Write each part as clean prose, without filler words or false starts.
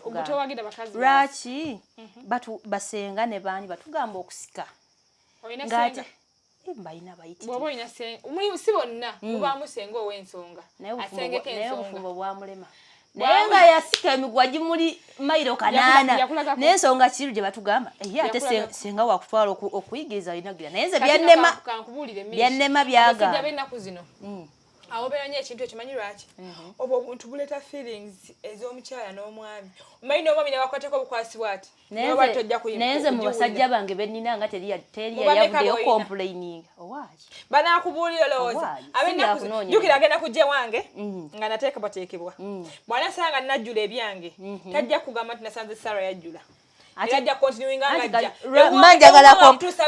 nkugamba. Towagira bakazi. Lwaki batu basenga ne baani batugamba okusika? Olina Ng'ate senga? Mbalina bayitirivu. Bw'oba olina senga, muli si bonna, mubaamu senga ow'ensonga. Naye Asengeka naye ensonga. obufumbo bwamulema, naye nga yasika emigwa gimuli mayiro 800. Yakulagako? Naye ensonga kiri gye batugamba ye ate Yakulagako? Senga wakutwala okuyigiriza olinagira, naye nze Kati nno byannema. Kankubuulire, Mishi. Byannema byagaana. Abasajja b'ennaku zino awo obeera nnyo ekintu ekyo. Manyi lwaki? Obwo obuntu buleeta feelings ez'omukyala n'omwami. Omanyi n'omwami nabakwatako obukwasibwa ati Naye naye oba tojja naye nze mu kugiwulira. basajja bange bennina nga teri teri Muba meka yavuddeyo b'olina? complaining owaaki. Banaakubuulira olowooza Owaayi, si ab'ennaku zino byakunoonya. Jjukira agenda kujja ewange nga nateekebwateekebwa. Bw'anasanga najjula ebyange, tajja kugamba nti nasanze Sara yajjula. Era ajja continuinga Anti nga ajja. Mba njagala Okutuusa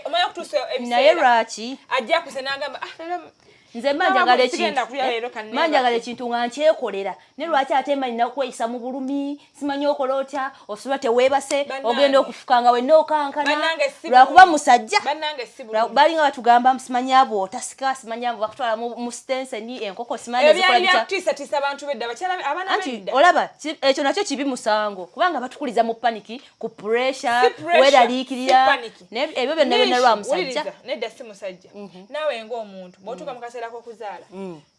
omanyi okutuusa Naye ebiseera lwaki ajja kuse n'agamba, "Ah, leero nze mba Mama, njagala sigenda ekintu kulya leero, kanneebake." Mba njagala ekintu nga nkyekolera, naye lwaki ate mba nina okweyisa mu bulumi? Simanyi okola otya, osula teweebase. Bannange. Ogenda okufuka nga wenna okankana Bannange, si lwakuba bulumi. musajja. Bannange, si bulumi. Balinga batugamba simanyi abo otasika, simanyi abo bakutwala mu stenseni enkoko, simanyi Ebyo nezikola byali bitya. byakutiisatiisa abantu bedda, abakyala, abaana Anti bedda. olaba ekyo nakyo kibi musango, kubanga batukuliza mu panic, ku pressure, Si pressure, weeraliikirira. si panic. Naye ebyo byonna byonna lwa Nishi, musajja. wuliriza, nedda, si musajja. Naawe ng'omuntu bw'otuuka mu kaseera k'okuzaala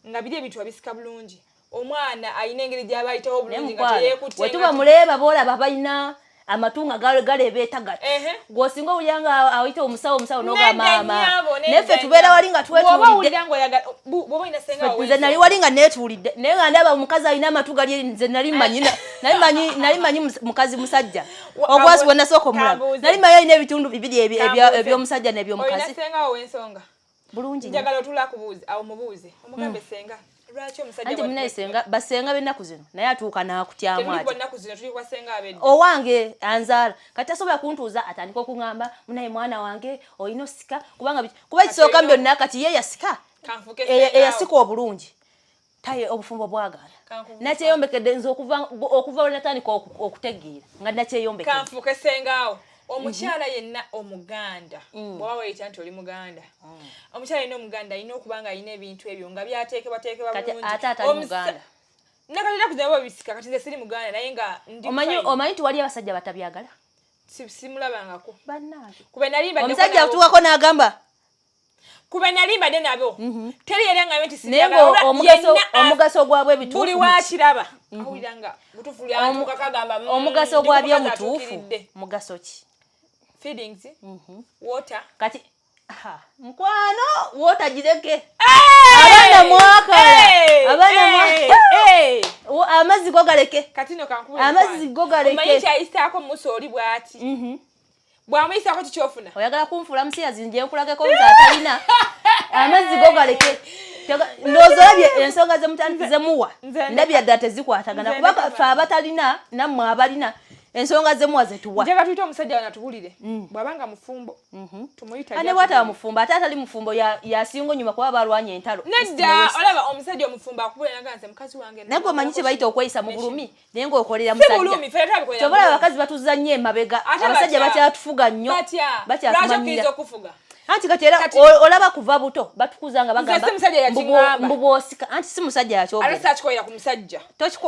nga biri ebintu wabisika bulungi, omwana alina engeri gy'aba ayitawo Naye bulungi nga mukwano, teyeekutte. wetuba muleeba boolaba balina amatu nga galebeeta gati. Gweosinga owulira nga ayita omusawo, omusawo noga maama. Naye ffe tubeera wali nga twetuulidde. Bw'oba olina senga Nze nali wali nga neetuulidde, naye nga ndaba omukazi alina amatu gali eri. Nze nali manyi nali manyi mukazi musajja. Ogwasi bwe nasooka omulaba, Kambuuze. nali manyi alina ebitundu bibiri Kambuuze. eby'omusajja Olina n'ebyomukazi. senga ow'ensonga? Bulungi nnyo. Njagala otula akubuuze awo, mubuuze, omugambe, "Senga, lwaki omusajja Anti munaye senga, basenga b'ennaku zino naye atuuka n'akutyamu Tetuli ati ku nnaku zino, tuli kwa senga abedda. Owange anzaala kati tasobola kuntuuza atandika okuŋŋamba, "Munaye mwana wange, olina osika," kubanga kuba ekisooka mu byonna kati ye yasika. Kanfuuke senga awo. Eyasika obulungi taye obufumbo bwagaana. Nakyeyombekedde nze okuva lwe natandika okutegeera nga nakyeyombekedde. Kanfuuke sengaawo. Omukyala yenna omuganda, bw'oba weeyita nti oli muganda, omukyala yenna omuganda alina okuba nga alina ebintu ebyo nga byateekebwateekebwa Kati bulungi. ate atali muganda? Nakati ennaku zino babisika. Kati nze siri muganda, naye nga ndi Omanyi fine. Omanyi nti wali abasajja batabyagala? Simulabangako. Bannange. Kube nali mbaddeko Omusajja nabo. atuukako n'agamba. Kube nali mbadde nabo, teri yali angambye nti Naye siyagala. nga Yenna omugaso gwabwe ebituufu buli wakiraba awulira nga butuufu lyatuuka kagamba, Omugaso ndi gwabyo mukazi mutuufu atuukiridde." Mugaso ki? Feelings, water. Kati aha, mukwano, wootagireke. Abaana mwakala, abaana amazzi go galeke. Kati no kankubule. Amazzi go galeke. Omanyi kyayisaako musa oli bw'ati, bw'amuyisaako kikyofuna. Oyagala kunfuula musiyazi nje nkulageko nze atalina amazzi go galeke. Ndowooza olabye ensonga zemuwa. Ndabye ddala tezikwatagana, Nze kuba ndeka ffe abatalina nammwe abalina ensonga zemuwa zetuwa. Njagala tuyite omusajja wano atubulire bw'abanga mufumbo, tumuyita. Ane bwataba mufumbo, ate atali mufumbo yasinga onyuma kuba balwanya entalo East ne Nedda. West. Olaba omusajja omufumbo akubulira naga, "Nze mukazi wange Naye gwe omanyi kye bayita okweyisa mu bulumi, naye ng'okolera Si musajja. bulumi, ffe twabikolera Kyova olaba bulumi. abakazi batuzza nnyo emabega. Ate Abasajja batya? bakyatufuga nnyo. Batya? Lwaki Bakyatumanyiira. okkiriza okufuga? Anti kati era olaba kuva buto batukuza nga bagamba si musajja yakiŋŋamba. mbu bw'osika. Anti si musajja Ate yakyogera. saakikolera ku musajja.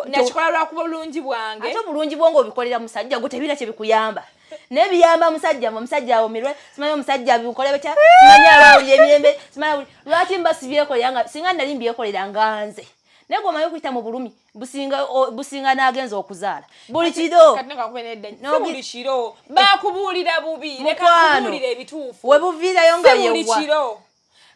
Nakikola lwakuba bulungi bwange. Ate obulungi bwo ng'obikolera musajja gwe tebirina kye bikuyamba, naye biyamba musajja mwe omusajja awumirwe, simanyi omusajja bikole bitya, simanyi abawulira emirembe, simanyi lwaki mba sibyekolera nga singa nali mbyekolera nga nze. Naye gwe omanyi okuyita mu bulumi businga businga n'agenza okuzaala buli kiro. Kati nokakube nedda, si buli kiro. Bakubuulira bubi, leka Mukwano, nkubuulire ebituufu. We buviirayo nga Si buli yewa. kiro,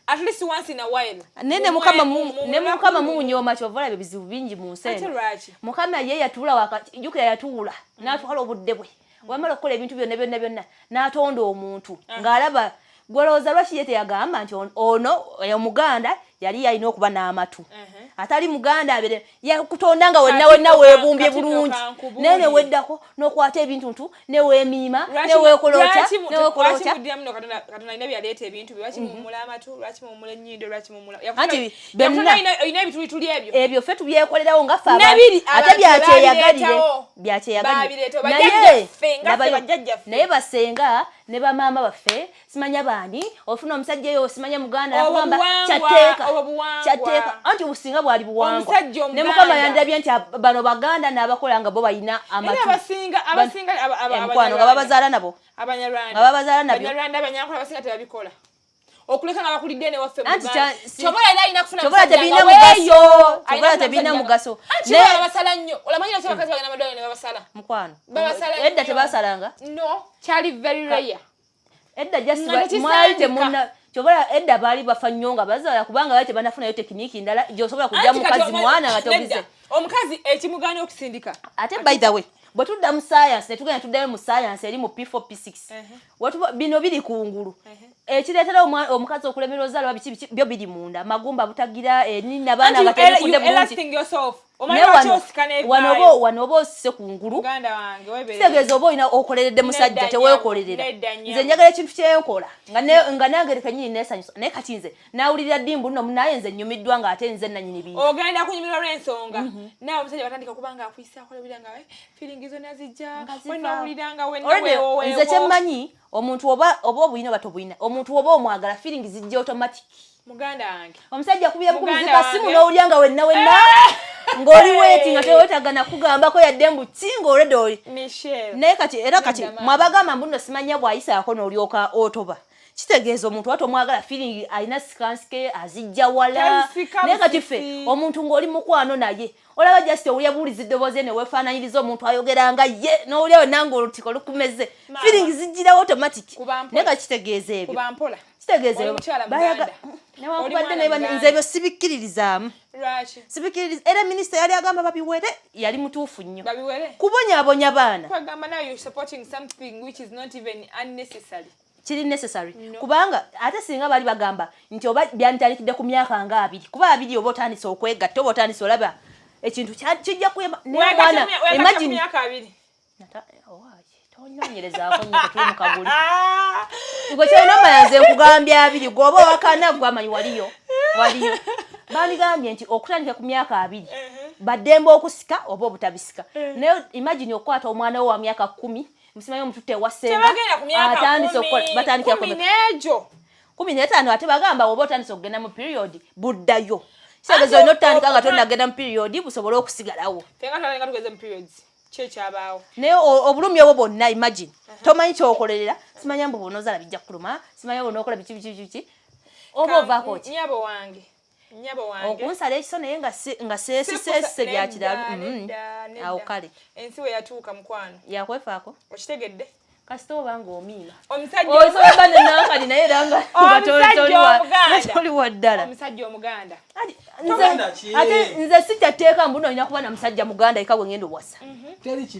at least once in a while. Naye ne Mukama ne Mukama mumunyooma, kyova olaba ebizibu bingi mu nsi Ate eno. lwaki? Mukama ye yatuula jjukira yatuula n'atwala obudde bwe wamala okukola ebintu byonna byonna byonna n'atonda omuntu ng'alaba. Gwolowooza lwaki ye teyagamba nti ono omuganda yali yalina okuba n'amatu, atali muganda abere yakutonda nga wenna wenna weebumbye Kati nno bulungi, kankubuulire. naye neweddako n'okwata ebintu ntu neweemiima, neweekola otya, neweekola Lwaki otya? muddiramu no Katonda alina byaleeta ebintu bye? Lwaki mumula amatu? Lwaki mumula ennyindo? Lwaki mumula Anti Yakutonda olina ebitulituli ebyo. Ebyo ffe tubyekolerawo nga ffe Nebiri ate abantu byakyeyagalire. tebabyereetawo. Byakyeyagalire, naye basenga ne bamaama baffe simanya baani, ofuna omusajja eyo simanya muganda akugamba kyatteeka kyatteeka, anti obusinga bwali buwangwa ne Mukama yandabye nti bano baganda n'abakola nga bo balina amatu emikwano nga babazaala nabo, nga babazaala nabyo. Abanyankole tebabikola okuleka nga bakulidde newaffe. Kyobola tebirina mugaso, kyobola tebirina mugaso. Babasala nnyo, olamanyira ki, abakazi bagenda madwaliro ne babasala. Mukwano, edda tebasalanga. No, kyali very rare. Edda just mwali temuna, kyobola edda baali bafa nnyo nga bazaala, kubanga baali tebanafunayo technique ndala gyosobola kujja mukazi mwana nga togize. Omukazi ekimugaana okusindika. Ate by the way, bwe tudda mu science ne tugenda tuddayo mu science eri mu P4 P6, bino biri kungulu, ekireetera omukazi okulemerera ozaala biki biki, byo biri munda, magumba butagira enina baana nga tebikudde bulungi. Wano oba osise kungulu, kitegeeza oba olina okoleredde musajja, teweekolerera. Nze njagala ekintu kyenkola nga nange kenyini nesanyusa, naye kati nze nawulirira ddimbu nno munaye nze nnyumiddwa ng'ate nze nanyini bintu. Ogenda kunyumirwa lw'ensonga naawe omusajja batandika okuba nga akuyisa, akolebira nga feeling zonna zijja wenawulira nga. Nze kyemmanyi, omuntu oba obuyina oba tobuyina, omuntu oba omwagala, feeling zijja automatic. Muganda wange. Omusajja kubira bukubizi kasimu n'owulya nga wenna wenna ng'oli weti, nga tewetaaga nakugambako yadde mbu ki, ng'olwedde oli. Naye kati era kati mwabagamba mbu nno simanya bw'ayisaako n'olyoka otoba, kitegeeza omuntu wati omwagala, feeling alina sikansike azijja wala. Naye kati ffe omuntu ng'oli mukwano naye olaba just owulya buwulizi ddoboozi ne weefaananyiriza omuntu ayogera nga ye, n'owulya wenna ng'olutiko lukumeze, feeling zijjirawo automatic. Naye kati kitegeeza ebyo, kitegeeza ebyo newankubadde nze ebyo sibikkiririzaamu, sibikkiririza. Era minisita yali agamba babiwere, yali mutuufu nnyo kubonyaabonya baana. Kiri necessary kubanga ate singa bali bagamba nti oba byantandikidde ku myaka nga 20, kuba 20 oba otandise okwegatta, oba otandise olaba ekintu kijja kuyamba. Naye imagine tononyerezaako nnyo, tetuli mu kaguli. Gwe kyolina omanya, nze nkugambye 20, gwe oba owakana, gwe amanyi waliyo waliyo. Bandigambye nti okutandika ku myaka 20 baddembe okusika oba obutabisika. Naye imagine okukwata omwana wo wa myaka 10, musimanyi omututte ewa ssenga, atandise okukola, batandikira 15, ate bagamba oba otandise okugenda mu period buddayo. Kitegeeza olina otandika nga tonnagenda mu period busobole okusigalawo. Naye obulumi obwo bwonna, imagine tomanyi kyokolerera, simanya mbu bw'onozaala bijja kukuluma, simanya bw'onookola biki biki biki, oba ovaako ki? Nyabo wange, nyabo wange. Okunsala ekiso naye nga seesise bya kiralu awo kale. Ensi we yatuuka, mukwano. Yakwefaako. Okitegedde? Kasita oba nga omiima osobola ba nenankani, naye era nga toli wa ddala. Omusajja omuganda. Ate nze sikyateeka mbu olina kuba na musajja muganda eka bwe ngenda owasa.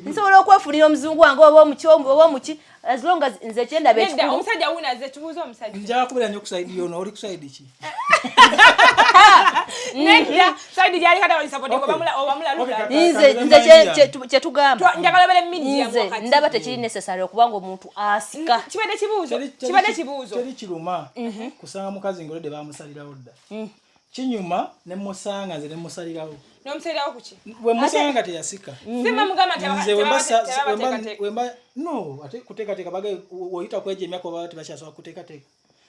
Nsobola okwefunira omuzungu wange oba omuki oba omuki, as long as nze kyendaba ekikulu. Omusajja wunaze, tubuuze omusajja. Njala kubeera nnyo ku side yono. Oli ku side ki? Nedda, side gyali kata wali obamula. Nze kyetugamba, nze ndaba tekiri necessary okubanga omuntu asika. Kibadde kibuuzo, kibadde kibuuzo. Teri kiruma kusanga mukazi ng'olwedde bamusalirawo dda. Kinyuma ne musanga nze ne musalirawo. N'omusalirawo kuki? Bwe musanga nga teyasika. Sima mugamba. Nze wemba no ate kuteekateeka baga oyita kweja emyaka oba tebakyasobola kuteekateeka.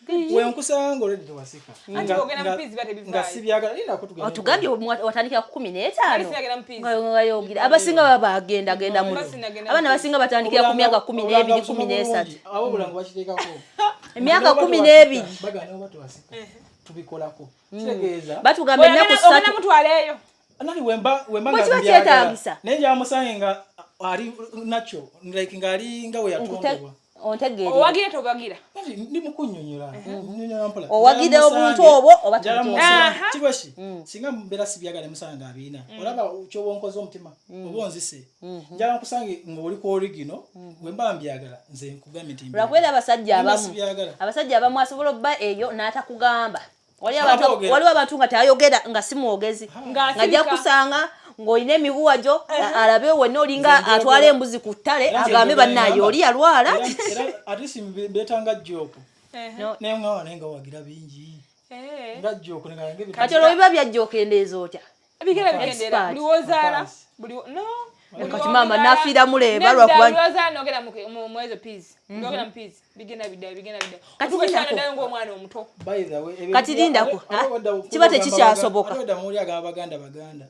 We nkusanga olwedde tewasika nga sibyagala, linda. Otugambye watandikira ku 15 nga yogira. Abasinga baba bagenda genda muno, abaana abasinga batandikira ku myaka 12, 13. Abo obulango bakiteekako. Emyaka 12. Bagana oba tewasika tubikolako, kitegeeza Batugamba ennaku 3. Mutwaleeyo. Nali wemba wemba nga kyetaagisa. Naye njamusange nga ali nakyo, like nga ali nga we yatondebwa. Ontegeerera. Owagira tobagira? Ndi mukunnyonnyola, nnyonnyola mpola. Owagira obuntu obwo oba? Kibashi singa mbeera sibyagala musanga abiina, olaba kyoba onkoze omutima oba onzise. Njala nkusange ng'oli ku original, wemba mbyagala nze nkugambye nti Lwakubeera abasajja abamu, abasajja abamu asobola obba eyo n'atakugamba. Waliwo abantu nga tayogera, nga si mwogezi, ng'ajja kusanga ng'olina emiguwa gyo, alabe wenna olinga atwala embuzi ku ttale, agambe bannaaye oli yalwala. Ate mbeetanga joke naye ngawa, naye nga wagira bingi nga joke. Kati olwo biba byajja, okendeeza otya? Ebigere bikendeera buli wozaala, buli no. Kati maama nafiira muleeba lwakuba nogera mu ezo peas, nogera mu peas, bigenda biddayo, bigenda biddayo, otuuka ekifaananyi ddayo ng'omwana omuto. By the way, Kati lindako, kiba tekikyasoboka. Ate wedda muli agamba baganda baganda.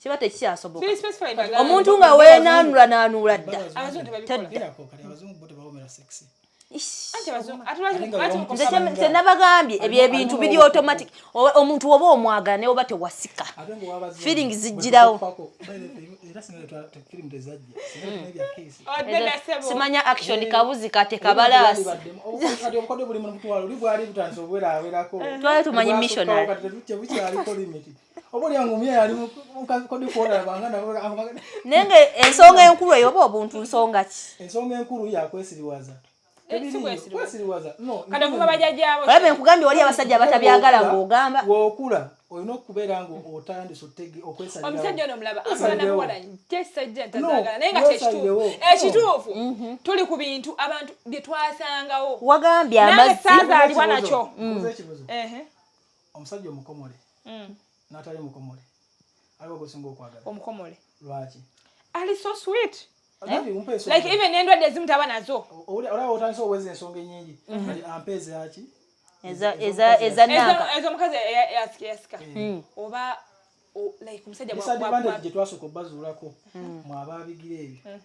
Kiba tekikyasoboka. Biri specified Baganda. Omuntu nga weenaanula naanula dda. Abazungu tebabikola. Lindako, kati abazungu bo tebawomera sex. Ish. Anti abazungu ate lwaki Ate nga lwaki bamu- Nze mukosa kyenabagambye ebyo ebintu biri automatic. Omuntu oba omwagala naye oba tewasika, Ate nga ow'abazungu, feelings zijjirawo. bwe tukopako, by the way, era singa firimu tezajja, singa tulina ebya case. Odde ssebo. Simanya action kabuzi kate kabalaasi. Kati obukodyo buli mu mutwalo oli bwali butandise obweraawerako. Twali tumanyi missionary. Kati tebukyaliko limit, oba oli nga omuyaye ali mukakodyo kwolabanga. Naye nga ensonga enkulu eyo oba obuntu nsonga ki? Ensonga enkulu yakwesiriwaza. Eh, si kwesiriwaza. Kwesiriwaza no. Kati okuva bajjajjaabo. Olabe, nkugambye wali abasajja abatabyagala ng'ogamba. Wookula olina okubeera nga otandise okwesalirawo. Omusajja ono mulaba afaanana Weesalirewo. muwala gyesajja No, ntazaagala, naye nga weesalirewo. kyekituufu, ekituufu tuli ku bintu abantu bye twasangawo. Wagambye Nange amazzi. saazaalibwa nakyo. Nkubuuza ekibuzo. Ehe. Omusajja omukomole n'atali mukomole, aliwo gwosinga okwagala? Omukomole. Lwaki? Ali so sweet. Anti umpa ensonga. Like even n'endwadde ezimu taba nazo. Olaba otandise oweza ensonga ennyingi. Kati ampa ezaki? Eza nanka. Ez'omukazi eyasika oba like omusajja Disadvantage gye twasooka obbazuulako mwabaabigira ebyo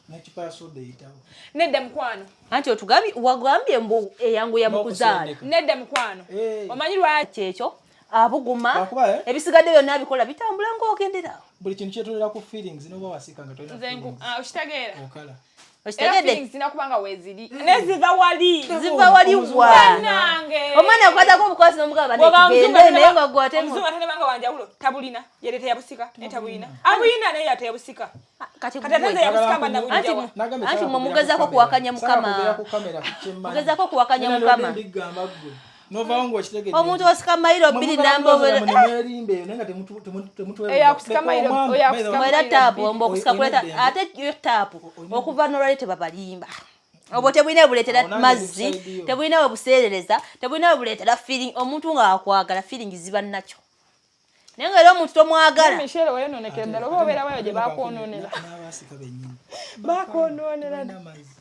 n'ekipa ya soda eyitawo. Nedda mukwano. Anti otugambye, wagambye mbu eyanguya mu kuzaala. N'okusendeka. Nedda mukwano. Omanyi lwaki? Kyekyo abuguma. Lwakuba, eh? Ebisigadde byonna bikola bitambula ng'ogendera. Buli kintu kyetolera ku feelings, noba wasika nga tolina Nze feelings, okitegeera. okala. Era Okitegedde? feelings zirina kuba nga weeziri, naye ziva wali. Ziva wali wa? Bannange. Omwana akwatako obukwasi n'omugamba Bw'oba tugende, naye nga gwe ate omuzungu atanabanga wanjawulo tabulina, yere teyabusika, naye tabulina, abulina naye yateyabusika. Kati Kati ate nze gwe yabusika mba Anti nabujjawa. Nagambye Anti saagala mwe kubeera mugezaako ku kuwakanya kamera. Saagala Mukama. kubeera ku kamera ku kyemmanyi. Mugezaako kuwakanya Nena Mukama. ndibadde mbigamba ggwe novaawo ng'okitegedde. Omuntu osika mayiro 2 namba. Mwerimba eyo naye nga temutuweebwa. Eyo akusika mayiro, oyo akusika Mwera mayiro taapu bbiri. omba okusika kuleta Oyina ate yo taapu okuva nolwali tebabalimba, obwo tebulina we buleetera Awo nange mazzi. ndi ku side yo. Tebulina we buseerereza, tebulina we buleetera feeling. Omuntu ng'akwagala feeling ziba nakyo, naye nga era omuntu tomwagala. Michelle wayononekera ddala, oba obeera wayo gye bakwononera. N'abaasika bennyini. Bakwononera. Balina amazzi.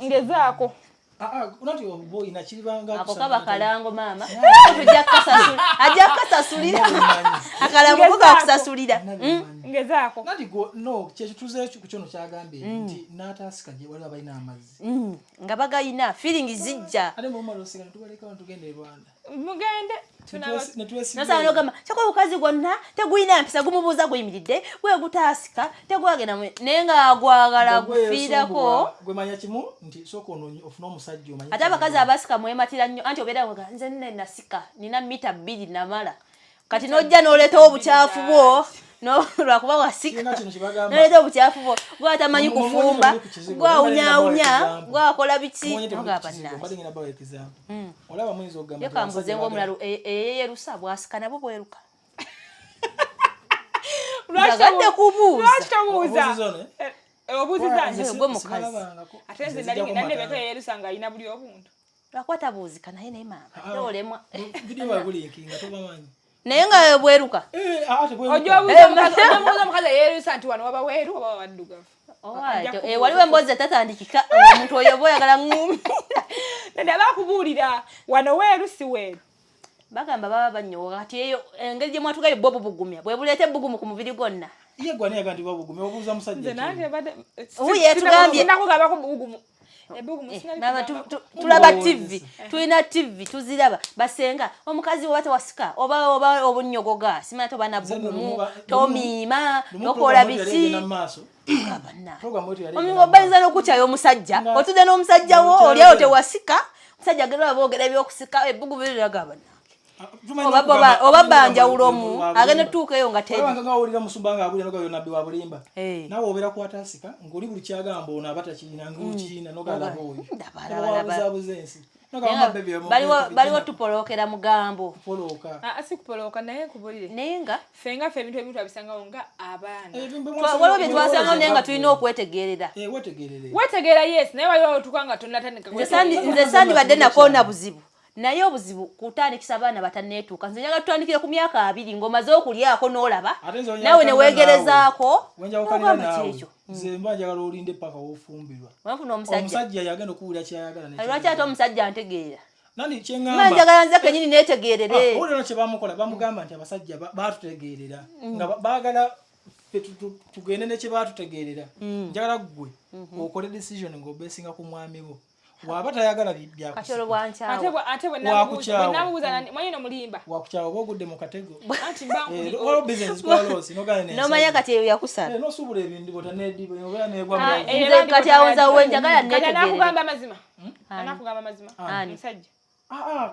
Ngezaako. Ah, ah, nanti oba oyina kiribanga Ako kaba kalango maama, tujja kukasasula, ajja kukasasulira akalango ko kakusasulira. Ngezaako. Nanti gwe no kyekyo tuzeeyo ku kyono kyagambye nti n'ataasika gye waliwo abalina amazzi. Nga bagayina, feeling zijja. Ate mumala osika netubalekawo netugenda e Rwanda. Mugende. Netwesiga. Nosaba nogamba kyokka obukazi gwonna tegulina mpisa, gumubuuza guyimiridde gwe gutaasika tegwagenda naye nga gwagala gufiirako. Gwe manya kimu nti sooka onoonye ofune omusajja omanye. Ate abakazi abasika mwematira nnyo, anti obeera nga nze nne nasika nina mita 2 namala, kati nojja n'oleetawo obukyafu bwo lwakuba wasika. Kirina kino kyebagamba. N'oleeta obukyafu bwo, gwatamanyi kufumba, Mu- mu- mu- gwawunyawunya, example. gwakola biki. Muwonye temuli Ogamba ku kizigo, bannange. mbadde ngenda bawa example. Olaba muyinza okugamba Yo nti kambuze abasajja ng'omulalu eyeyerusa bwasika nabwo bweruka. Njagadde kubuuza. Lwaki tobuuza? Obuuziza ono, eh? Obuuziza Nze nze. Gwe mukazi. sibalabangako. Ate nze Nze nali zijjako nandebeko mataano. yeyerusa nga alina buli obuntu. Lwakuba tabuuzika, naye naye maama Ah, olemwa. Video bagulinkinga tobamanyi. Naye nga bweruka. Eh, ah, ate bweruka. Ojja obuuza omukazi eyeerusa nti wano waba weeru oba waddugavu. Owaaye, Ajja waliwo emboozi etatandikika, omuntu oyo oba oyagala ŋŋumi. Nedda, bakubuulira wano weeru si weeru. Bagamba baba banyowa, kati eyo engeri gye mwatugayo bwo bubugumya bwe buleeta ebbugumu ku mubiri gwonna. Ye gwe ani yaga nti babugumya? Obuuza musajja Nze ki? nange badde Obu yeetugambye. Sinakugambako bugumu, ebbugumu. Maama, Sinabikugambako. tulaba TV, tulina TV tuziraba, basenga omukazi oba tewasika oba obunyogoga simanya toba na Nze nno bbugumu lumu tomiima lumu tokola program yali biki. egenda mu maaso. Abanna. Program yetu yali Omuntu egenda mu obayinza n'okukyayo omusajja, otudde n'omusajja wo Omukyala oliawo we. tewasika, omusajja agenda boogera ebyokusika ebbugumu biraga bannange. Ah, tumanyi Oba n'okugamba- oba tumanyi banjawulo n'okugamba mu wa bulimba. agenda tuukayo nga teri. Olaba nga owulira musumba nga abulira noga nabbi wa bulimba. Naawe obeera kwatasika ng'oli buli kyagamba ono aba takirina ng'okirina nogalaba oyo. Ndaba, laba, laba. Wabuzaabuza ensi. Naye nga baliwo tupolookera mugambo. Kupolooka. Ah, si kupolooka, naye nkubulire. Naye nga Ffe nga ffe ebintu ebimu twabisangawo nga abaana. Waliwo bye twasangawo naye nga tulina okwetegerera. Wetegerere. Wetegeera, yes, naye waliwo otuuka nga tonnatandika. Nze sandibadde nakoona buzibu. Naye obuzibu kutandikisa abaana bataneetuuka. Nze njagala tutandikire ku myaka 20 ng'omaze okulyako n'olaba naawe ne weegerezaako n'ogamba kyekyo. Nze mba njagala olinde paka wofumbirwa. Wenfuna omusajja. Omusajja yagenda okuwulira kyayagala. Lwaki ate omusajja antegeera? Nani kyengamba. Njagala nze kenyini neetegeerere. Owulira kye bamukola bamugamba nti abasajja baatutegeerera nga baagala tugende ne kye baatutegeerera. Njagala ggwe okole decision ng'obeesinga ku mwami wo. Waba tayagala byakuate bwenamubuuza manyi nomulimba wakukyawa oba ogudde mu katego nomanya kati eyo yakusala nosuubula ebindibo taneediba negwa nze kati awo nze awo wenjagala netegeere anakugamba amazima anakugamba amazima musajja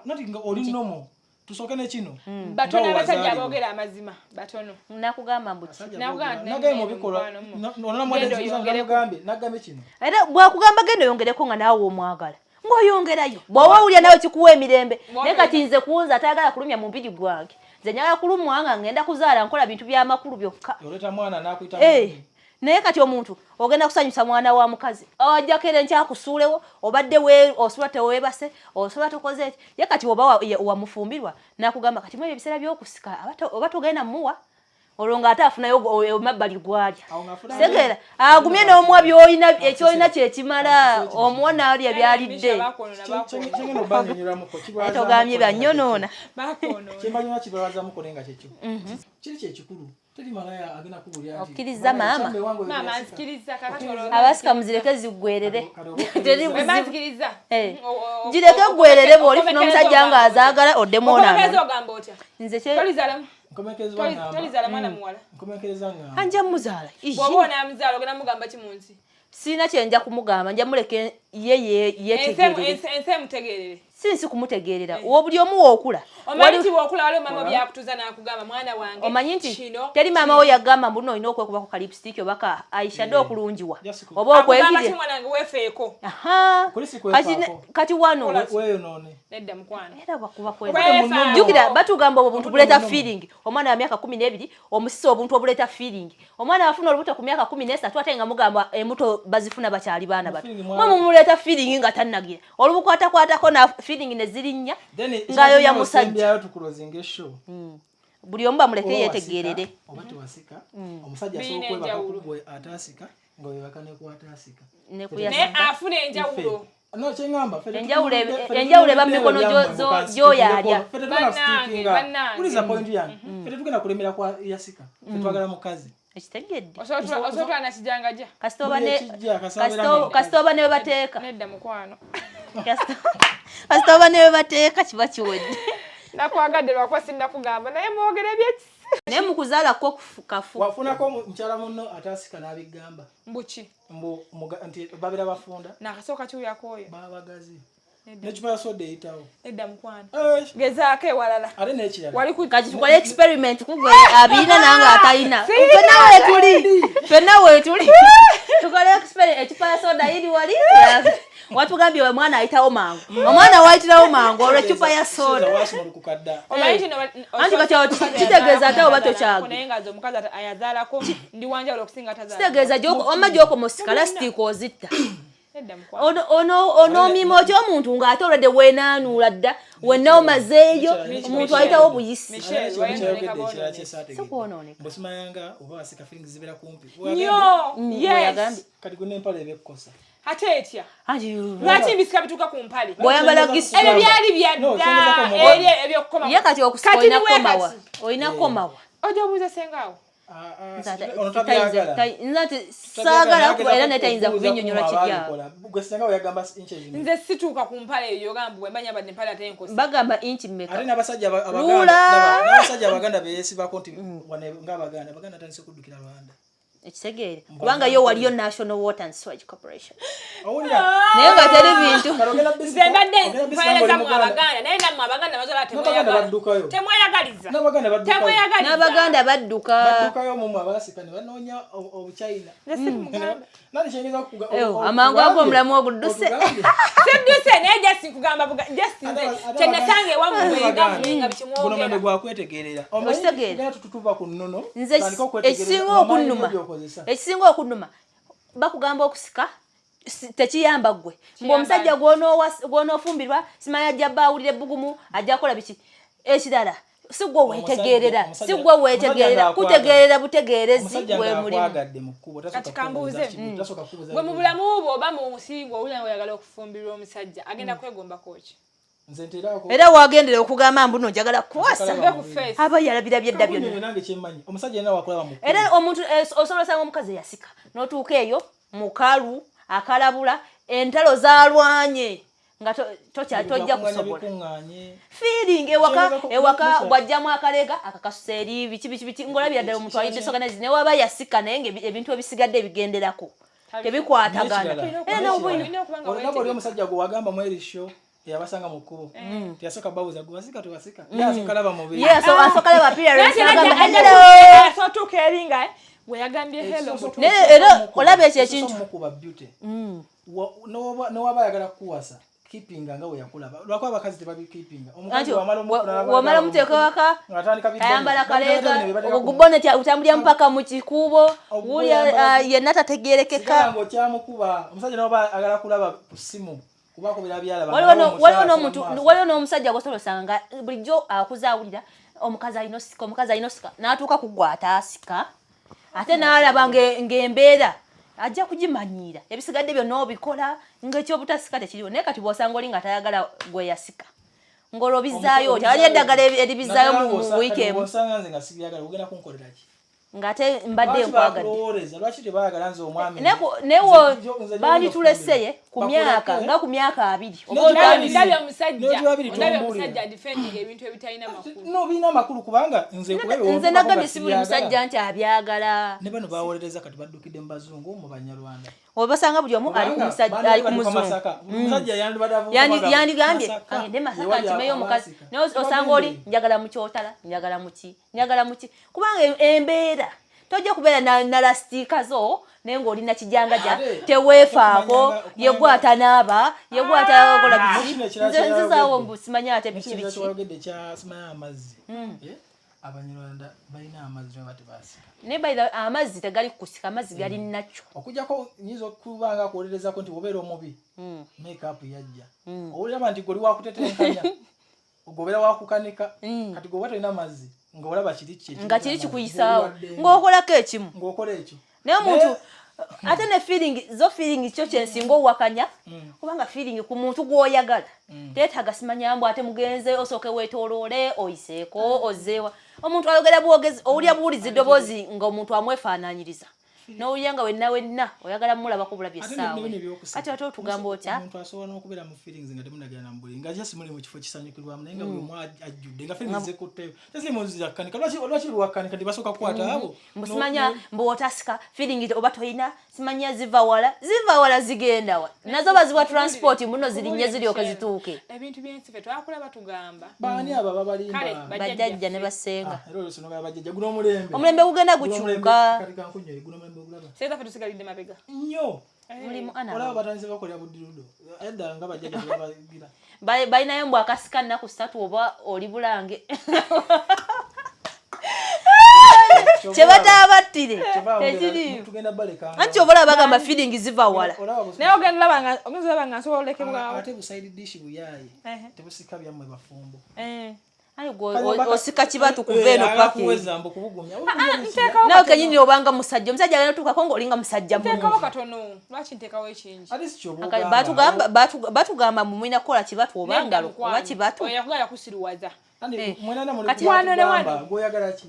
nati nga oli nomo tusooke ne kino batono abasajja aboogera amazima batono nakugamba mbu nagaye mubikolwa nagambye kino era bwakugamba genda oyongereko nga naawe omwagala ng'oyongerayo bw'oba owulira nawe kikuwa emirembe naye kati nze kunze atayagala kulumya mubiri gwange nze njagala kulumwa nga ngenda kuzaala nkola bintu by'amakulu byokka naye kati omuntu ogenda kusanyusa mwana wa mukazi ajjako era enkyakusuulewo obadde osula teweebase osula tokoze eki ye kati oba wamufumbirwa nakugamba kati mwebyo ebiseera by'okusika oba togenda muwa olwo ng'ate afunayo emabbali gwalya segeera agumye n'omuwa by'olina ekyolina kyekimala omuwa n'alya byalidde togambye byanyonoona kiri kyekikulu okkiriza maama abasika muzireke ziggwerere gireke ggwerere bw'olifuna omusajja ng'azaagala oddemu onanze anja muzaala sirina kyenja kumugamba nja muleke ye yetegeerere si nsi kumutegeerera buli omu wookula omanyi nti teri maama wo yagamba mbu nno olina okwekubako ka lipstick oba ka eyeshadow okulungiwa oba okwekirira kati wano era bakuba jjukira batugamba obwo buntu buleeta feeling omwana wa myaka 12 omusisa obuntu obuleeta feeling omwana wafuna olubuto ku myaka 13 ate nga mugamba embuto bazifuna bakyali baana bato mwe mumuleeta feeling nga tannagira olubukwatakwatako na feeling ne zirinnya ng'ayo ya musajja buli omu bamuleke yeetegeerere oba tewasika omusajja asobola okwebaka ku gwe ataasika nga webaka ne ku ataasika naye afuna enjawulo no kyengamba enjawulo eba mu mikono gy'oyo alya uliza point yange ffe tetugenda kulemera kwa yasika ffe twagala mukazi ekitegedde osobola nakijangaja kasita oba ne webateeka nedda mukwano kasita oba ne webateeka kiba kiwedde nakwagadde lwakuba sinnakugamba naye mwogera ebyekisi naye mu kuzaala kwo kafu wafunako mukyala munno ataasika n'abigamba mbuki mbu nti babeera bafunda nakasooka kiwuyako oyo babagazi n'ecupa ya soda eyitawo nedda mukwano gezaako ewalala ate n'ekirala kati tukole experiment kugwe abiina nange atalina ffenna weetuli ffenna weetuli tukole experiment ecupa ya soda iri wali watugambye omwana ayitawo mangu omwana wayitirawo mangu olwo ecupa ya soda anti kati kitegeeza ate oba tokyaga naye nga omukazi ayazaalako ndi wanjawulo okusinga tazaala kitegeeza wamma gy'okoma osika lasitiika ozitta onoomima otya omuntu ng'ate olwedde weenaanuula dda wenna omazeeyo omuntu ayitawo buyisi sikwonooneka mbusimayanga oba wasika feelings zibeera kumpi nnyo yes kati gwe n'empale eba ekkosa ate etya lwaki mbisika bituuka ku mpale bw'oyambala gisi ebyo byali byadda eri ebyokukoma ye kati okusika olina kukomawa olina kukomawa ojja obuuza sengaawo nze saagala era naye tayinza kubinyonyola kiryawo nze situuka ku mpale eyo gamba bwe mba nyambadde empale ate enkosa bagamba inchi mmeka ate n'abasajja abaganda beesibako nti ng'abaganda abaganda atandise okuddukira Rwanda ekitegeere kubanga yo waliyo National Water and Sewage Corporation naye nga teri bintu nze mbadde mpeereza mu abaganda naye nammwe abaganda bazola temweyagaliza n'abaganda badduka baddukayo mumwe abasika ne banoonya obuchina amangu ago omulamu ogudduse sidduse naye just nkugamba just nze kyenasanga ewammwe nga bikimwogera gwakwetegerera Okitegeera. tutuva ku nnono nze ekisinga okunnuma ekisinga okunnuma bakugamba okusika Tekiyamba ggwe ng'omusajja gw'onoofumbirwa, simanyi ajja bba awulira ebbugumu, ajja kukola biki ekirala. Si gwe weetegeerera, si gwe weetegeerera, kutegeerera butegeerezi Omusajja gwe mulimu. Ng'akwagadde mu kkubo tasooka Kati kambuuze. kukubuuza kibuuzo, tasooka kukubuuza Gwe mu bibuuzo. bulamu bwo oba mu nsi bwo, owulira nga oyagala okufumbirwa omusajja, agenda kwegombako ki? Nze nteraako Era wagendera okugamba mbu no njagala kuwasa, Ve ku face. aba yalabira byedda Kakunyu byonna. nange kyemmanyi, omusajja yenna wakulaba mu kkubo. Era omuntu osobola osanga omukazi eyasika n'otuuka eyo mukalu akalabula entalo zalwanye nga tojja Bikuŋŋaanye kusobola bikuŋŋaanye. Feeling ewaka ewaka bw'ajjamu akalega akakasusa eri biki biki biki, ng'olabira ddala omuntu alidde disorganized, ne waba yasika naye nga ebintu ebisigadde ebigenderako tebikwatagana. N'ekirala, Era n'obwino Olina okuba nga olaba oli weetegeka. omusajja gwe wagamba mwerisho eyabasanga mu kkubo, teyasooka babuuza gwe wasika tewasika, ye asooka laba mubiri. Ye asooka laba appearance, Naye n'agamba, era "Hello." Otuuka eri nga gwe yagambye hello. Naye era olaba ekyo ekintu. Mukuba beauty. Nowaba ayagala kukuwasa, keepinga nga we yakulaba, lwakuba abakazi tebabikeepinga. Anti wamala omuteeka waka, Ng'atandika kayambala kaleega oguboneti, otambulira mpaka mu kikuubo, wulya yenna tategerekeka. Nga okyamukuba omusajja noba agala kulaba ku ssimu kuba akubira byalaba. Waliwo n'omusajja gwosobola osanga nga bulijjo akuze awulira omukazi alina osika, omukazi alina osika, n'atuuka ku gwe ataasika, ate n'alaba ng'embeera ajja kugimanyiira, ebisigadde byonna obikola ng'ekyobutasika tekiriwo. Naye kati bw'osanga oli nga tayagala gwe yasika, ng'olwo bizaayo otya? Waliyo eddagala eribizaayo mu wiiki emu. Osanga nze nga sibyagala, ogenda kunkolera ki? Ng'ate mbadde Lwaki nkwagadde. Bakulowooleza? Lwaki tebaagala nze omwami? Naye wo Nze bandituleseye ku Bakuleke. myaka nga ku myaka 20 oba N'ekyo otandise. Ndabye omusajja, N'ekyo babiri ondabye tombuulira. omusajja defending ebintu ebitalina makulu. No, birina amakulu kubanga nze Nze nagambye si buli musajja nti abyagala. Ne bano bawolereza kati baddukidde mu bazungu, mu Banyarwanda. Obasanga buli omu ali ku Kubanga musajja, bandibadde ali ku ku muzungu. Masaka. Omusajja yandibadde avuka bagamba, Yandigambye Masaka, agende Masaka ewali nkimeyo omukazi. abasika. Naye osanga oli njagala mukyotala, njagala muki, njagala muki, kubanga embeera tojja kubeera na lasitiika zo naye ng'olina kijangaja. Ate, Teweefaako. Yegwe atanaaba, yegwe atakola biki. Nekino ekirala Nze nzizaawo kyeyayogedde. mbu simanyi ate biki Nekino biki. kyewayogedde kya simanyi amazzi. Eh, Abanyarwanda balina amazzi oba tebasika? Naye by the way, amazzi tegali kukusika, amazzi gali nakyo. Okujjako nyinza okuba nga akuwolerezako nti wobeera omubi, makeup yajja, owuliraba nti gwe oli wakutetenkanya, gobeera wakukanika. Kati gwe oba tolina mazzi, nga olaba kiri kye Nga kiri amazzi, kikuyisaawo ng'oli waddembe. Ng'okolako ekimu. Ng'okola ekyo. Naye omuntu ate ne feeling zo, feeling kyo kyensinga owakanya, kubanga feeling ku muntu gw'oyagala teetaaga simanyambu ate mugenze osooke weetooloole oyiseeko ozeewa. Omuntu ayogera bwogezi, owulira buwulizi eddoboozi nga omuntu amwefaanaanyiriza, n'owulira nga wenna wenna oyagala mulabako bulabi Ate essaawa. ne bino ebyokuseka. Kati ate otugamba otya? Omuntu asobola n'okubeera mu feelings nga temunagenda mu buliri, nga just muli mu kifo kisanyukirwamu, naye nga buli omu ajjudde nga feelings zikutteyo, teziri mu nzu zakkanika. Lwaki lwakkanika tebasooka kukwata abo? Mbu simanya mbu otasika, feeling oba toyina, simanya ziva wala, ziva wala, zigenda wa? Nazo baziwa transport muno, zirinye ziryoke zituuke. Ebintu byensi ffe twakula batugamba. Baani abo ababalimba? Kale, bajjajja ne basenga. Ah, era olwo nga bajjajja, guno omulembe Omulembe gugenda Guno omulembe- gukyuka. Kati kankunyonyi, guno omulembe ogulaba Seeta ffe tusigalidde mabega. Nnyo. Mulimu ana. Olaba batandise bakolera budirudo, edda nga bajjajja tebabagira. Balinayo mbu akasika nnaku 3 oba oli bulange kyebataabattire tekiriiyo. Tugenda baleka. Anti oba olaba bagamba feeling ziva wala. Naye ogenda olaba nga ogenda olaba nga nsobola olekebwawo. Ate bu side dish buyaaye tebusika byammwe bafumbo. Aye gwe osika kibatu kuva eno paka eri. Kuweza mbu kubugumya. Nteekawo Nawe katono. kenyini obanga musajja, omusajja agenda otuukako ng'olinga musajja Nteekawo mulungi. katono, lwaki nteekawo ekingi? Ate si kyoba Batugamba mbu mulina kukola kibatu oba ngalo oba kibatu. Yakugala kusiruwaza. Mwenana muli. Kati- Wano ne wano. Gwoyagala ki?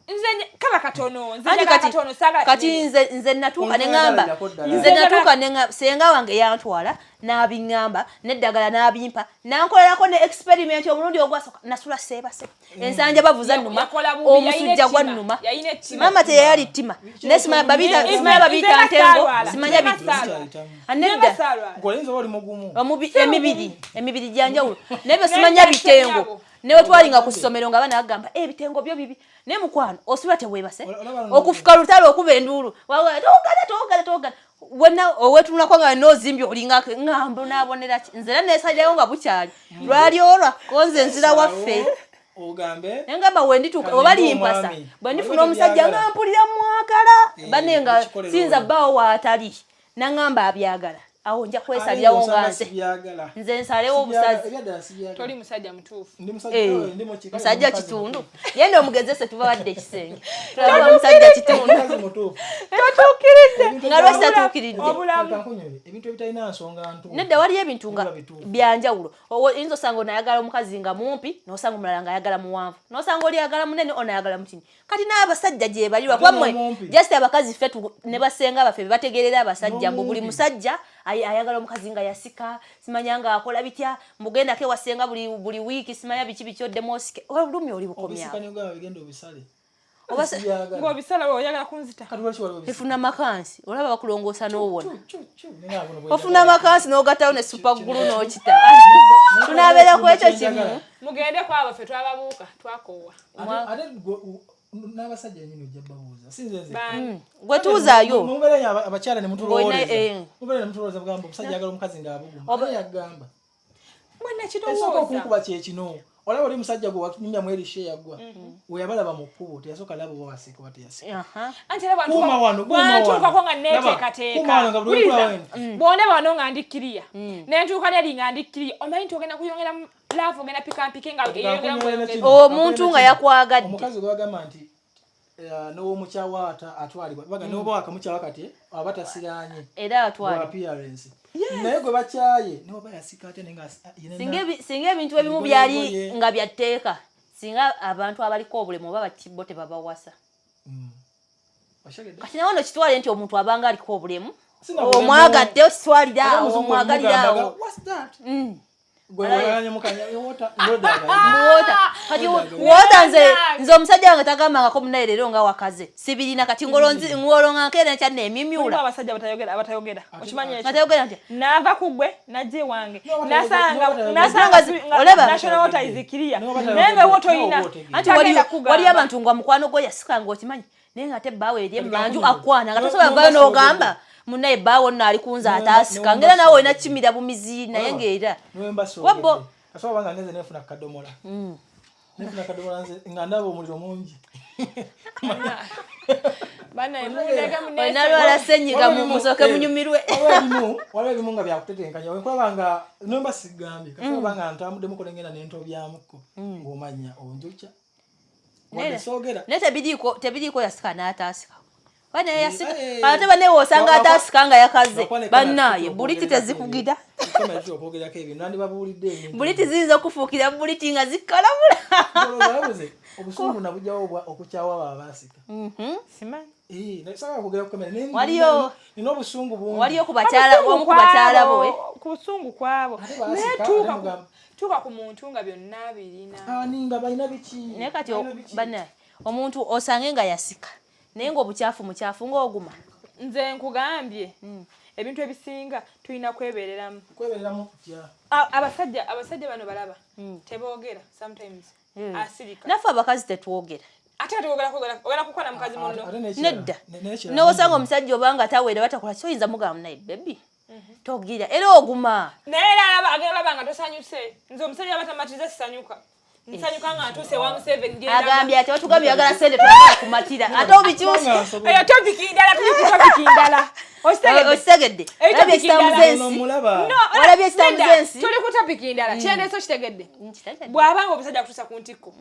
Nze kaba katono, nze Anti njagala kati katono, saagala kati kinene. nze natuuka ne Omuntu ŋŋamba ayagalirako ddala. nze natuuka ne ŋŋamba senga wange yantwala n'abiŋŋamba n'eddagala n'abimpa nankolerako ne experiment. Omulundi ogwasooka nasula seebase, ensanja bavuza nnuma, Yakola bubi, omusujja yalina gwa ettima, nnuma. yalina ettima. Maama teyali ttima naye simanya babiyita, simanya babiyita Nze ntengo, saalwala. simanya Nze biti. saalwala. Anedda. Nze saalwala. Gwoyinza oba oli mugumu. Emibiri gyanjawulo, naye byo simanya bitengo. Newe twalinga ku ssomero nga abaana bagamba, "Eh, ebitengo byo bibi," naye mukwano osula teweebase. Okufuka lutalo, okuba enduulu, togana togana togana, wenna owetunulako nga wenna ozimbye, olinga ŋŋambo naabonera ki? Nze era neesalirayo nga bukyali lwali olwa konze nzira waffe. Ogambe Naye ngamba wendituuka Kanenge oba limpasa omwami. bwe ndifuna Waliwo omusajja tebyagala. nga mpulira mwagala Eh, banne nga ekikolero siyinza oyo. bbaawo waatali. Naŋŋamba abyagala, awo nja kwesalirawo nga nze nze nsalewo obusazi. Toli musajja mutuufu. Musajja kitundu, yenda omugezese, tubawadde ekisenge, tulaba musajja kitundu. Totuukiridde. Nga lwaki tatuukiridde? Ebintu ebitalina nsonga ntu. Nedda, waliyo ebintu nga byanjawulo. Oyinza osanga onayagala omukazi nga mumpi, nosanga omulala nga ayagala muwanvu, nosanga oli ayagala munene, ono ayagala mutini. Kati n'abasajja gye bali, lwakuba mmwe just abakazi ffe ne basenga baffe bebategeerera abasajja mbu buli musajja ayagala omukazi nga yasika, simanya nga akola bitya, mbugendako ewasenga buli wiiki, simanya biki biki, oddemu osike olulumi oli bukomyawo. Ng'obisala oyagala kunzita. Efuna makansi, olaba bakulongoosa n'owona, ofuna makansi n'ogattawo ne super glue n'okita, tunaabeera ku ekyo kimu. Mugende kwabo, ffe twababuuka, twakoowa. Ate n'abasajja nyini ojja babuuza, sinze nze. Gwe tuuzaayo. Mubeera abakyala ne mutulowooleza, mubeera ne mutulowooleza, mugamba omusajja ayagala omukazi ng'abuguma, ate yagamba esooka okunkuba kyekino. Olaba oli musajja gwe wanyumyamu erisha eyaggwa, we yabalaba mu kkubo, teyasooka laba oba wasika oba teyasika. Kuuma wano, bwantuukako nga neteekateeka, bwondaba wano nga ndi kiriya, nentuuka neri nga ndi kiriya, omanyi nti ogenda kuyongera love, ogenda pikampike nga omuntu nga yakwagadde. Omukazi gwagamba nti n'owomukyawa atwalibwa baga, n'oba wakamukyawa kati aba tasiranye. Era atwala appearance, naye gwe bakyaye newaba yasika atya, naye nga Singa ebintu ebimu byali nga byatteeka, singa abantu abaliko obulemu oba bakibbo tebabawasa. Kati nawe no kitwale nti omuntu abanga aliko obulemu omwagadde, okitwalire awo, omwagalire awo. Kati wota nze omusajja wange tagambangako munaye leero nga wakaze, sibirina. Kati ngolo nga nkeera nkya nemimyula. Abasajja abatayogera, abatayogera, okimanyi ekyo? Batayogera ntya? Naava ku gwe, najja ewange, Olaba? Nasanga national water is clear, naye nga wo toyina. Anti waliyo abantu nga mukwano gwo yasika nga okimanyi, naye nga ate ebbaawe eri emanju akwana nga tosobola vayo n'ogamba munaye ebbaawo nno ali kunze ataasika, ngera naawe olina kimira bumizi, naye ng'era wabbo. Asobola banga ngenze nefuna kadomola, nefuna kadomola nze nga ndaba omuliro mungi. Olina senyiga, musooke munyumirwe. Waliwo ebimu nga byakutetenkanya, wenkulaba nga nomba sigambye kasobola nga ntambuddemu nengenda nentobyamuko, ng'omanya onjokya wadde soogera. Naye tebiriiko yasika n'ataasika, banaye yasika ate banaye osanga ataasika nga yakaze, bannaaye buliti tezikugira. Okwogerako ebintu nandibabuulidde ebintu. Buliti ziyinza okufuukira buliti nga zikalabula. Olowooza obusungu nabugyawo okukyawa abo abaasika? Simanyi. Saagala kwogera ku kamera naye nina obusungu bungi. Waliyo ku bakyala, omu ku bakyala bo, eh? Ku busungu kwabo. Ate naye baasika, tuuka ate mugamba tuuka ku muntu nga byonna birina. Ani nga balina biki? Naye kati Balina biki? Banaye omuntu osange nga yasika naye ng'obukyafu mukyafu ng'oguma. Nze nkugambye, ebintu ebisinga tulina kwebereramu. Kwebereramu kutya? Abasajja bano balaba teboogera sometimes, asirika. Naffe abakazi tetwogera. Ate kati ogera kukola mukazi munno. Ate n'ekirala, Nedda. N'ekirala N'osanga omusajja obanga tawera batakola, kyoyinza mugamba naye baby togira, era oguma. Naye era alaba, agenda laba nga tosanyuse. Nze omusajja aba tamatiza sisanyuka, nsanyuka nga ntuuse wa Museveni gye ndaga. Agambye ati watugambye oyagala sente, twagala kumatira, ate obikyusa. Kubanga nsobola. Eyo topic ndala, tuli ku topic ndala, okitegedde? Okitegedde? Eyo Olabye topic ekitambuza ndala. ensi? Ono mulaba. No, Olabye ekitambuza nedda, ensi? Tuli ku topic ndala, kyendeese okitegedde? Nkitegedde. Bw'abanga omusajja akutuusa ku ntikko,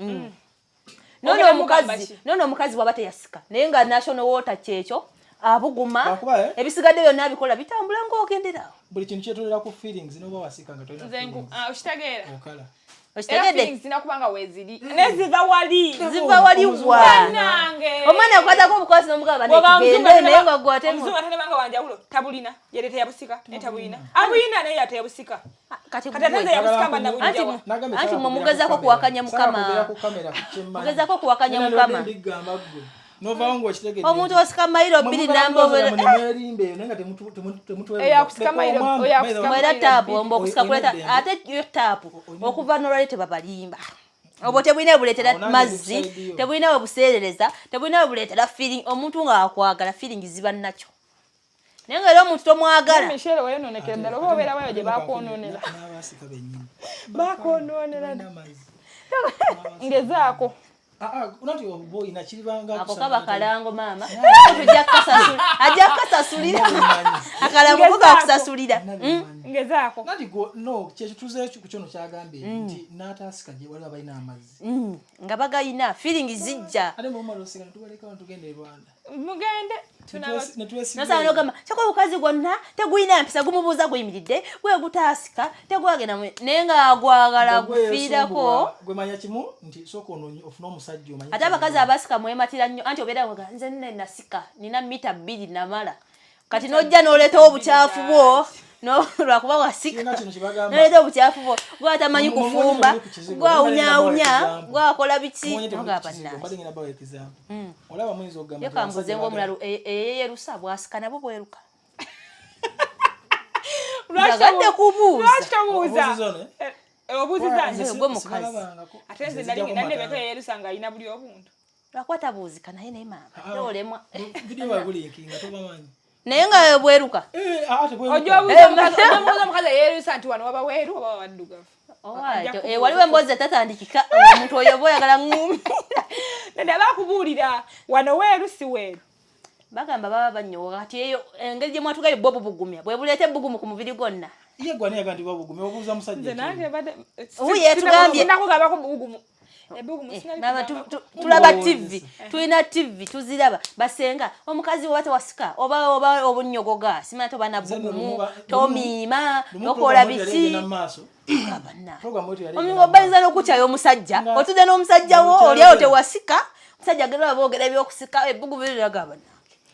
Nono Ogenda mugamba omukazi ki? Nono omukazi bw'aba teyasika naye nga national water kyekyo abuguma, Lwakuba, eh? ebisigadde byonna abikola bitambula ng'ogenderawo. Buli kintu kyetolera ku feelings, noba wasika nga tolina Nze feelings, okitegeera? Okala. Era Okitegedde? feelings zirina kuba nga weeziri, naye ziva wali. Ziva wali wa? Bannange. Omwana akwatako obukwasi n'omugamba Bw'oba tugende, naye nga gwe ate omuzungu atanabanga wanjawulo, tabulina, yali teyabusika, naye tabulina, abulina naye yateyabusika. Kati Kati ate nze gwe yabusika mba Anti nabujjawa. Anti mwe mugezaako kuwakanya Mukama. Mugezaako kuwakanya Mukama. Ndigamba ggwe novaawo ng'okitegedde. Omuntu osika mayiro 2 namba. Mwerimba eyo naye nga Eyo akusika oyo akusika Mwera mayiro taapu 2. omba okusika kuleta Olina ate yo taapu okuva nolwali tebabalimba, obwo tebulina buleetera Awo nange mazzi. ndi ku side yo. Tebulina we buseerereza, tebulina we buleetera feeling. Omuntu ng'akwagala, feeling ziba nakyo, naye nga era omuntu tomwagala. Michelle wayononekera ddala, oba obeera wayo gye bakwononera. N'abaasika bennyini Bakwononera. Balina amazzi. Ngezaako. Ah, ah, nanti oba olina kiribanga Ako kaba kalango maama, tujja kukasasulira, ajja kukasasulira akalango ko kakusasulira. Ngezaako. Nanti go no kyekyo tuzeeyo ku kyono kyagambye nti n'ataasika gye waliwo abalina amazzi. Nga bagayina feeling zijja. Ate mumala osika netubalekawo netugenda e Rwanda. Mugende tunaba Netwesiga. Nosaba nogamba kyokka obukazi gwonna tegulina mpisa, gumubuuza guyimiridde gwe gutaasika tegwagenda naye nga agwagala gufiirako. Gwe manya kimu nti sooka onoonye ofune omusajja omanye. Ate abakazi abasika mwematira nnyo, anti obeera nga nze nne nasika nina mita 2 namala, kati n'ojja n'oleetawo obukyafu bwo lwakuba wasika. Kirina kino kyebagamba. N'oleeta obukyafu bwo gwatamanyi Mu- mu- kufumba, mu- ku kizigo. gwawunyawunya, Mbadde ngenda gwakola biki. Muwonye temuli Nogamba ku kizigo, bannange. mbadde ngenda bawa example. Olaba muyinza okugamba Ye nti kambuze abasajja ng'omulalu eyeyerusa bwasika nabwo bweruka. Lwaki Njagadde kubuuza. Lwaki tobuuza? Obuuziza ono, eh? Obuuziza Nze nze. Gwe mukazi. sibalabangako. Ate nze Nze nali nzijjako nali mataala. nebeka yeyerusa nga alina buli obuntu. Lwakuba tabuuzika naye naye maama Ah, olemwa. Video bagulinkinga tobamanyi. Naye nga bweruka. Eh, ah, ate bweruka. Ojja obuuza omukazi, ojja obuuza omukazi eyeerusa nti wano waba weeru oba waddugavu. Owaayo, Ajja kubuuza. waliwo emboozi etatandikika omuntu oyo oba oyagala ŋŋumi. Nende bakubuulira wano weeru si weeru. Bagamba baba bannyowoga, kati eyo engeri gye mwatugayo bwo bubugumya bwe buleeta ebbugumu ku mubiri gwonna. Ye gwe ani yagamba nti babugumya? Obuuza musajja Nze ki? nange mbadde Wuuyo yatugambye. Sinakugambako bugumu. Ebbugumu Eh, maama, sinabikugambako. tulaba TV, tulina TV tuziraba, basenga omukazi oba tewasika oba oba obunyogoga simanya toba na Nze nno bbugumu lumu tomiima lumu tokola program yali biki. egenda mu maaso. Gamba Program yetu yali omuntu egenda mu obayinza n'okukyayo omusajja, otudde n'omusajja wo Omukyala oli awo we. tewasika, omusajja agenda olaba boogera ebyokusika ebbugumu liragaba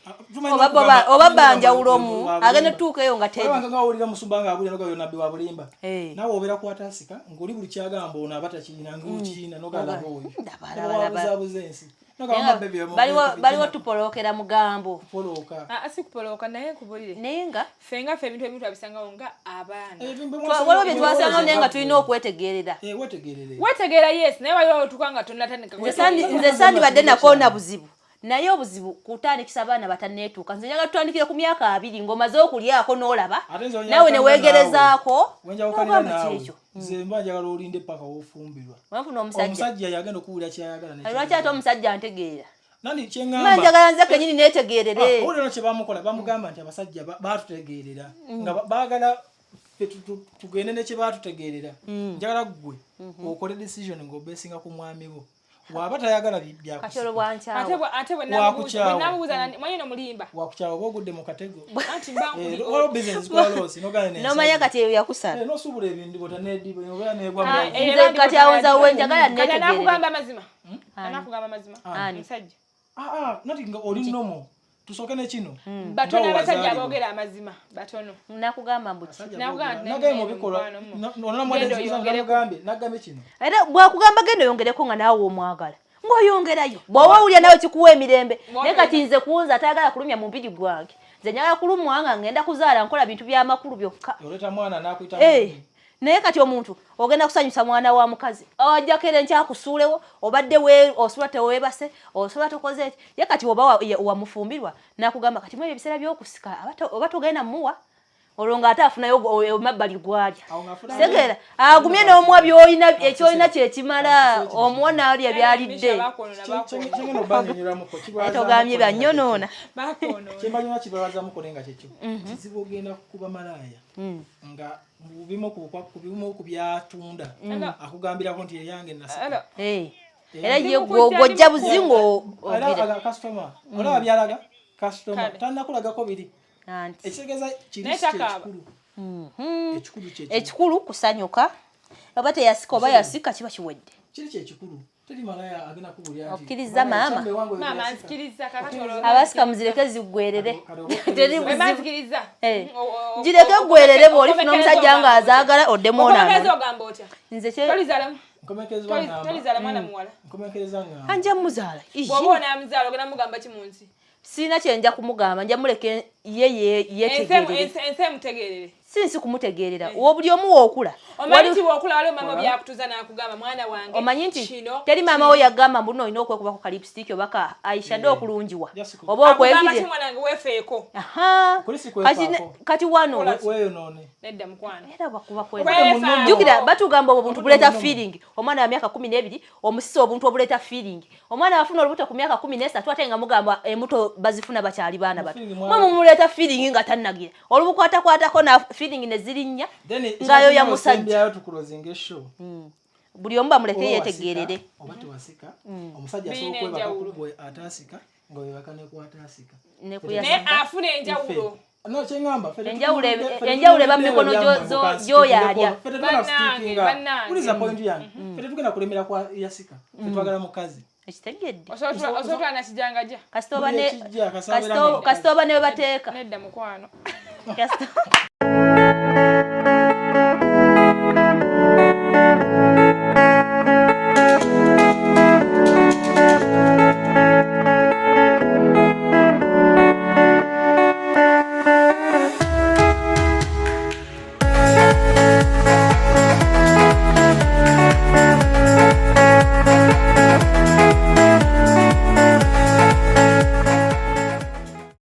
Ah, tumanyi oba okugamba- oba tumanyi banjawulo okugamba mu wa bulimba. agenda tuuka eyo nga teri. Olaba nga owulira musumba nga abulira noga nabbi wa bulimba. Eh. Naawe obeera kwatasika ng'oli buli kyagamba ono aba takirina ng'okirina n'ogamba oyo. Ndaba, laba, laba. Wabuzaabuza ensi. Naye nga baliwo tupolookera mugambo. Tupolooka. Ah, si kupolooka naye nkubulire. Naye nga Ffe nga ffe ebintu ebimu twabisangawo nga abaana. Waliwo bye twasangawo naye nga tulina okwetegerera. Eh, wetegerere. Wetegeera yes, naye waliwo otuuka nga tonnatandika Nze sandibadde nakoona buzibu, naye obuzibu kutandikisa abaana batanneetuuka. Nze njagala tutandikire ku myaka 20 ng'omaze okulyako n'olaba Ate nze naawe ne weegerezaako wenjawukanira n'ogamba naawe. kyekyo. Nze mba njagala olinde paka w'ofumbirwa. Wanfuna omusajja. Omusajja yagenda okuwulira ky'ayagala ne Lwaki ate omusajja antegeera? Nandi Mba kyeŋŋamba. njagala nze kennyini neetegeerere. Ah, owulira no kye bamukola, bamugamba nti abasajja baatutegeerera nga baagala ffe tugende ne kye baatutegeerera. Njagala ggwe okole decision ng'obeesinga ku mwami wo. Waba tayagala Kati olwo byakusika. bwankyawa. Ate ate bwe Wakukyawa. bwe namubuuza manyi no mulimba. Wakukyawa oba ogudde mu katego. Anti mba Eh, nkuli. waliwo business zikola loss, n'ogaana n'ensajja. N'omanya kati eyo yakusala. Eh, n'osuubula ebintu bw'otaneediba, obeera neegwa Ah, mu- eh, Nze kati awo nze we njagala Kati neetegerere. anakugamba amazima. Anakugamba amazima. Ani? Omusajja. Ah, ah, nati nga oli normal. Tusooke ne kino. Batono Nga abasajja wazaalibwa. aboogera amazima. Batono. Nakugamba mbu ki? Abasajja Nakugamba boogera. nti Nagambye mu nagenda bikolwa. mukwano mu. Ono Genda oyongereko. nagambye kino. Era bwakugamba genda oyongereko nga naawe omwagala ng'oyongerayo, bw'oba owulira nawe kikuwa emirembe. Naye kati nze kunze atayagala kulumya mubiri gwange, nze njagala kulumwa nga ngenda kuzaala nkola bintu by'amakulu byokka. Oleeta mwana n'akuyita Eh, naye kati omuntu ogenda kusanyusa mwana wa mukazi ojjako era enkyakusuulewo obadde osula teweebase osula tokoze eki. Ye kati oba wamufumbirwa n'akugamba kati mwebyo ebiseera by'okusika oba togenda muwa, olwo ng'ate afunayo emabbali gw'alya. Awo ng'afuna Segeera agumye n'omuwa by'olina, ekyolina kyekimala omuwa n'alya by'alidde. Misha baakwonoona, baakwonoona. Kyengenda obbanyonnyolamuko, kirwaza Togambye muko nga byanyonoona. Baakwonoona. Kyembanyonyola kibalwazamuko naye nga kyekyo. Kizibu ogenda kuba malaaya nga bimu ku bimu ku byatunda akugambirako nti eyange nasika. Hello. Eh, era ye gw'ojja buzingo Era ogira. aga customer olaba byalaga customer Kale. tannakulagako biri. Anti. Ekitegeeza kiri Naye si takaaba. kyekikulu. Ekikulu kye kimu. Ekikulu kusanyuka, oba teyasika oba yasika kiba kiwedde. Kiri kyekikulu. Teri malaya agenda kubuulira nti, Okkiriza "Malaya, maama?" kyambe wange oyo Maama yasika." nzikiriza kakati olwo. Abasika muzireke ziggwerere. Kale oba okkiriza. Teri Bwe buzibu. nzikiriza. Eh. Gireke ggwerere bw'olifuna omusajja ng'azaagala oddemu Okomekereza onaano. ogamba otya? Nze kye Tolizaala Nkomekereza ngamba. tolizaala mwana muwala. Nkomekereza ngamba. anja muzaala. Ii. Bw'oba onaamuzaala ogenda mugamba ki mu nsi? Sirina kye nja kumugamba, nja muleke ye Ensi yeetegerere. ensi emutegeerere. Si nsi kumutegeerera. Buli omu wookula. Omanyi nti bw'okula waliwo maama byakutuza n'akugamba, "Mwana wange, Omanyi nti kino." teri maama wo yagamba mbu olina okwekubako ka lipstick oba ka eyeshadow okulungiwa oba Akugamba okwekire. ki? "Mwana wange, weefeeko." Aha. Kuli si Kati kwefaako. kati wano Weeyonoone. Nedda, mukwano. Era bakuba Weefaako. Jjukira batugamba obwo obuntu buleeta feeling. Omwana wa myaka 12 omusisa obuntu obuleeta feeling. Omwana afuna olubuto ku myaka 13, ate nga mugamba embuto bazifuna bakyali baana bato. Feeling. Mwe mumuleeta feeling nga tannagira, olubukwatakwatako na feeling ne zirinnya Then ng'ayoya musajja. Osembyayo, tuclosinga eshow. Buli omu bamuleke Oba yeetegerere. wasika, oba tewasika, omusajja Birina asobola okwebaka enjawulo. ku gwe ataasika, nga webaka ne kwataasika. Ne Naye afuna enjawulo. No, kyeŋŋamba, ffe Enjawulo eba mu mikono gy'oyo alya. Ffe tetugenda Bannange, kustickinga. bannange. Wuliza point yange. Ffe tetugenda kulemera kwa yasika, ffe twagala mukazi. Ekitegedde. Osobola otwala nakijangaja. Kasita oba Buli ekijja, kasita abeera nga mukazi. Kasita oba ne we bateeka. Nedda, mukwano. Kasita-